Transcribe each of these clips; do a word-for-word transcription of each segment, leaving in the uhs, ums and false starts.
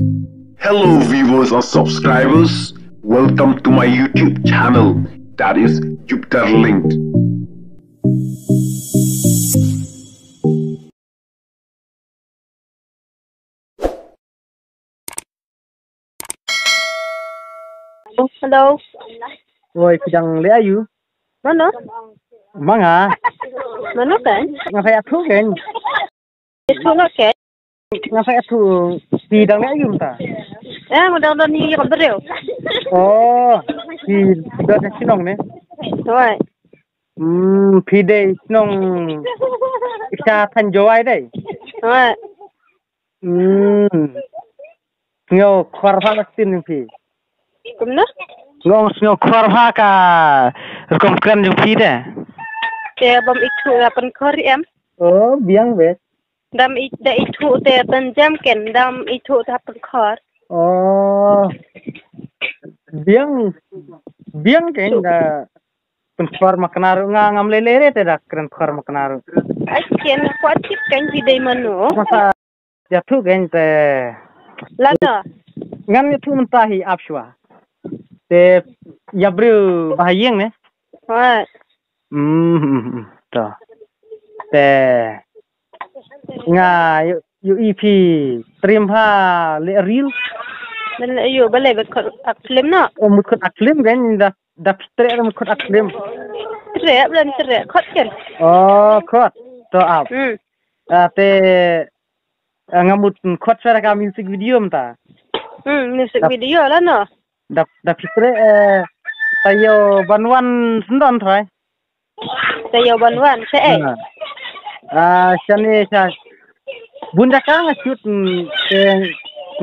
Hello viewers and subscribers, welcome to my YouTube channel, that is Jupiter Linked. Hello. Oi, phi dang leh aïu? Mano? Ma nga. Mano kan? Nga sa ïathuh kan? Ïathuh nga kan? Nga sa ïathuh, phi dang leh aïu mynta? Eh, nga dang don ïa ka briew. Oh, phi don sha shnong ne? Hooid. Hmm, phi dei shnong sha thaiñ Jowai dei? Hooid. Hmm. Sngewkhwar bha ka ktien jong phi. Kumno? Nga ong sngewkhwar bha ka rukom kren jong phi te. Te bym ithuh ïa pynkhor em? Oh, biang beit. Dam i, da ithuh te pynjem ken, dam ithuh te pynkhor. Oh. Biang, biang ken da pynkhor ma kynnoh ruh, nga ngam lei lei re te da kren khor ma kynnoh ruh. Ai ken kwah tip kan phi dei mano. Masa ïathuh kan te. Lano? Ngan ïathuh mynta hi ap shuwa. Te ïa briew ba ha ïing ne? Hooid. Hmm, hmm, hmm, to. Te nga ïoh, ïohi phi triem ha leh reel. Ban leh ïoh, ban leh ba khot ak film no. Oh, mut khot ak film kan da, da phi treh da mut khot ak film. Treh, ban treh khot kan. Oh, khot. To ap. Hmm. Ah, te, ah, nga mut khot shuwa ka music video mynta. Hmm, music video lano. Da, da phi treh, eh, taïew ban wan syndon trai. Taïew ban wan, sha ei? Ah, shane sha. Bun jaka nga shoot, mm, te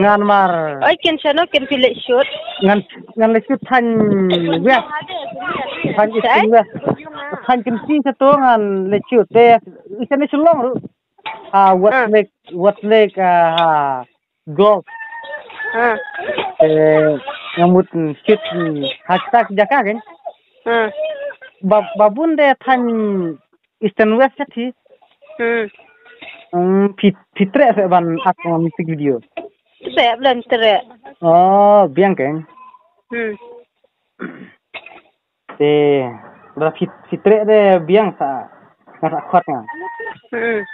ngan mar. Oi, ken shano ken phi leh shoot? Ngan, ngan leh shoot thaiñ West. Thaiñ Eastern West. Thaiñ Kynshi shato ngan leh shoot. Te shane Shillong ruh. Ah, Westlake, Westlake, ah, Golf. Ah. Eh, nga mut, mm, shoot, mm, ha kita ki jaka kan. Ah. Ba, ba bun de thaiñ Eastern West ka thi. Hmm. Hmm, phi, phi treh se ban ak music video. Treh, blan treh. Oh, biang kan. Hmm. Te, ba phi, phi treh de biang sa, nga sa khot nga. Hmm.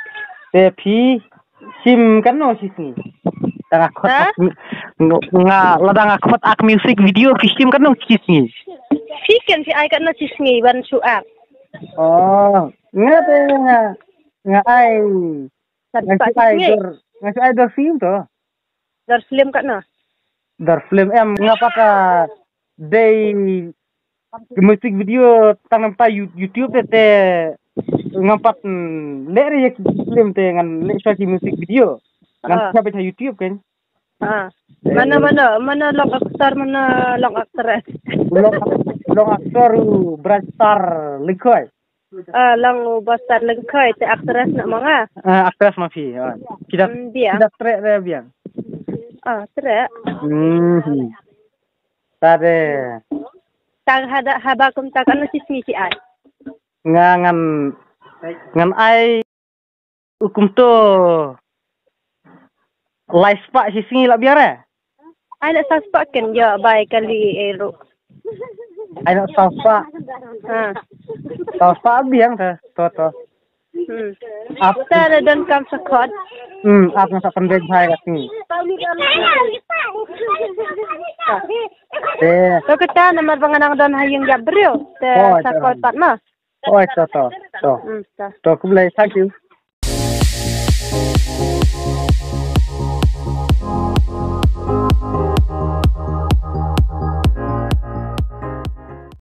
Te phi shim katno shi sngi? Lada nga khot ak, nga, lada nga khot ak music video phi shim katno shi sngi? Phi ken phi ai katno shi sngi ban shu ak? Oh, nga te nga, nga ai, nga shu ai dor, nga shu ai dor film to. Dor film katno? Dor film em nga pat, ah, dei ki music video tang namar ta You-, YouTube te, te ngam pat, mm, leh re ïa ki film te ngan leh shuwa ki music video. Ngan shim beit ha YouTube kan. Ah. Mano, mano, mano long actor, mano long actress? Long, long actor u Bright Star Lyngkhoi. Ah, long u Bright Star Lyngkhoi te actress na ma nga. Ah, actress ma phi. Ah. Kita, mm, biang. Kita treh re biang. Ah, treh. Hmm. Tare. Tang hada haba kumta katno shi sngi ki ai? Nga ngan, ngan ai u kumto lai spah shi sngi la biang re. Ai na saw spah ken ïa bai kali eru. Ai na saw spah. Ha. Saw spah biang te to to. Hmm. Ap. Ta da don kam sa khot. Hmm, ap nga sa pynbeit bha ïa ka sngi. Eh. To kata namar ba nga nang don ha ïing ïa briew. Te sa khot pat ma. Oi, to, to, to. Hmm, to. To, khublei, thank you.